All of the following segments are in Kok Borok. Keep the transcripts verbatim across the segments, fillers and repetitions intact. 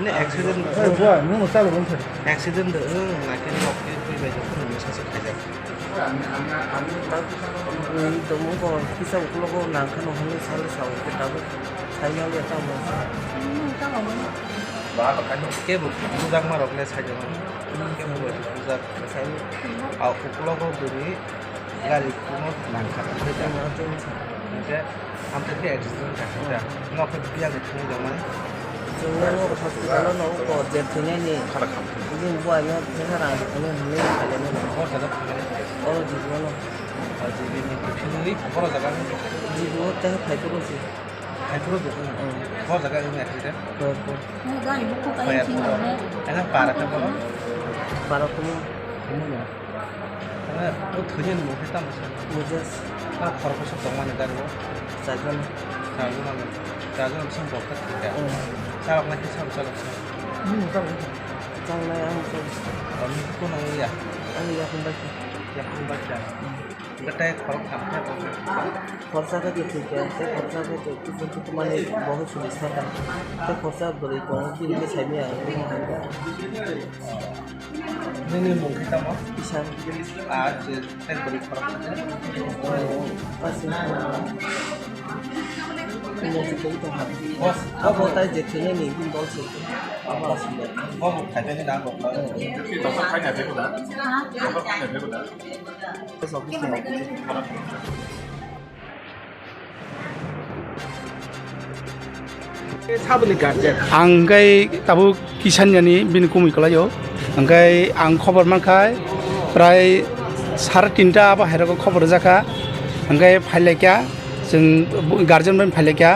Accident. Oi, bua, nung chalo bung thai. Accident de, wng, naikhe nok khe twi bai jok, nung sase khaijak. Ang, ang, ang, ang, Tamo ko kisa uklogo nang kheno hwnwi salo sa, hwnkhe tabuk sai maliya tamo. Kebo bujakma rok le sai jano. Kebo bujakma sai. A uklogo bwrwi gari kuno nang kha. Hwnkhe Amtwi khe accident wngkha khe da. Nok khe biya ni thangwi tongmani. Chwng nang hospital o no ko je thwinani. Khara kham. Bini buai no thwkha rang thwkha hwnwi khailai mano. Hor jaga thangmani. Oro jibo no. Jibo ni thwinwi borok jaga ni. Jibo tei phai phuru si. Phai phuru bo. Hmm. Hor jaga wng accident. Hor phuru. Phai phuru. Ena para khe bono. Para kumu. Kumu no. Ane, o thwinani mung khe tamo sa? Mujas. Tamo khoroksa tongmani gari o? Chajon. Chajon ano. Chajon bising bokhe thwikha. Hmm. Chalok nai khe sabo chalok sa? Hmm, chalok. Chalok nai ang chalok. Ani kono ya? Ani yakung bai khe. Yakung bai khe. Hmm. Hwnkhe tei khorok tham khe bo khe? Khoroksa khe je thwikha, tei khoroksa khe je kisu kisu mani bo khe suri sa kha. Tei khoroksa bwrwi tongo, bini khe saimanya ang. Nini mung khe tamo? Isan. Ah, je tei bwrwi khorok khe? Asi. Mung khe tongha. Bos, abo tai je thwinani bini bol se. Abo asi. Bo bo khaitani na bo. Doctor khaina bego da? Doctor khaina bego da? Saboni guardian. Ang hwnkhe tabuk Kisan yani bini kumui kwlaio. Hwnkhe ang khobor mankha prai sare tinta abo hairogo khobor rwjakha. Hwnkhe phailaikha, chwng guardian bai phailaikha.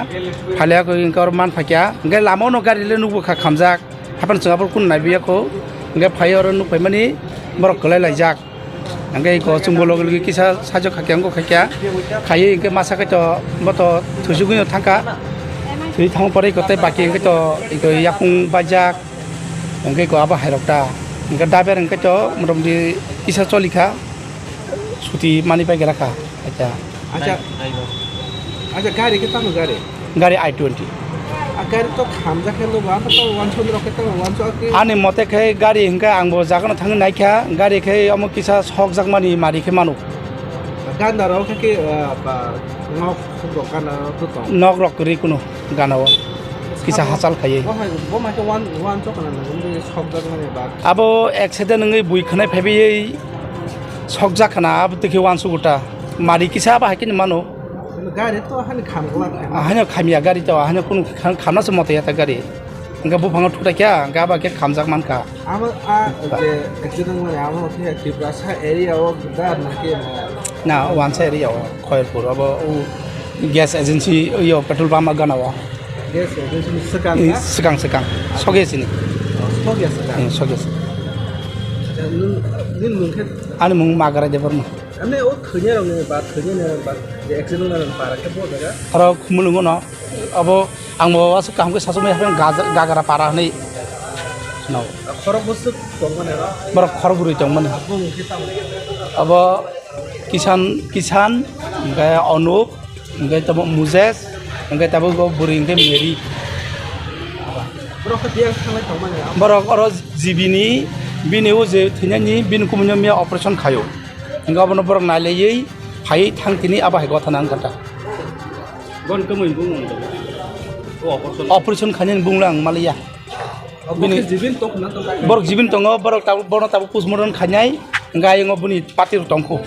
Phailaikha hwnkhe oro manphaikha. Hwnkhe lama-o no gari le nukbukha khamjak. Haphano chwng abo kunu naibiya kho. Hwnkhe phaiwi oro nukphaimani borok kwlai laijak. Hwnkhe eko chwngbo logi logi kisa sajwk khaikhe wngkha khaikha. Khaiwi hwnkhe masa khe to bo to thwisugwino thangkha. Thwi thangma pore eko tei baki hwnkhe to eko yakung baijak. Hwnkhe eko abo hairok ta. Hwnkhe daber hwnkhe to motamoti kisa cholikha. Suti mani pai gra kha. Acha. Acha. Acha, gari khe tamo gari? Gari I twenty. A gari to khamjak khe nugo, abo to wansuk rok khe tamo wansuk khe. Ani mote khe gari hwnkhe ang bo jagano thangwi naikha, gari khe omo kisa sokjakmani mari khe mano. Ganda rok khe, ah, ba, nok rok ganda rok to tong. Nok rok kwrwi kunu gana o. Kisa hachal khaiwi. Bo hai, bo mai khe wan, wansuk kana na, sokjakmani ba. Abo accident wngwi bui khwnai phaiwi sokjak khana, abo twi khe wansuk ta. Mari kisa abo hai khe mano. Gari to hani kham glak hai. Ahani khamya gari to, ahani kunu kham-, khamna se moto ya ta gari. Hwnkhe buphango thutai kha, hwnkhe abo khe khamjak mankha. Abo a je accident wngmani abo khe Tiprasa area o da na khe? Na, wansa area o, Khoyerpur, abo o gas agency yo petrol pump gana o. Gas agency ni swkang na? Swkang, swkang. Sogya sini. Oh, sogya swkang. Hmm, sogya sini. Acha, nwng, nwng mung khe? Ani mung Magarai Debbarma. Ani o thwinai rok ni ba thwinai ni ba je accident wngna rok para khe bo jaga? Aro Khumulwng no abo ang bo aswk kaham khe sasuk mai haphang gaja-, Gagara para hwnwi no. Khorok bwswk tong mani aro? Borok khorok bwrwi tong mani. Abo mung khe tamo? Abo Kisan, Kisan, hwnkhe Anup, hwnkhe tamo Mujes, hwnkhe tabuk bo bwrwi hwnkhe Mary. Borok khe biyang thanglai tong mani aro? Borok oro G B ni, bini o je thwinani bini kumui no miya operation khaio. Hwnkhe abono borok nailaiwi phaiwi thang tini abo hai gotha nang kha ta. Bon kwmwi bung wng jago. O operation. Operation khainani bung lang maliya. O bini bokhe jibin tong khna tong kha. Borok jibin tongo, borok tabuk, bono tabuk postmortem khainai, hwnkhe ayung o bini party rok tongkho.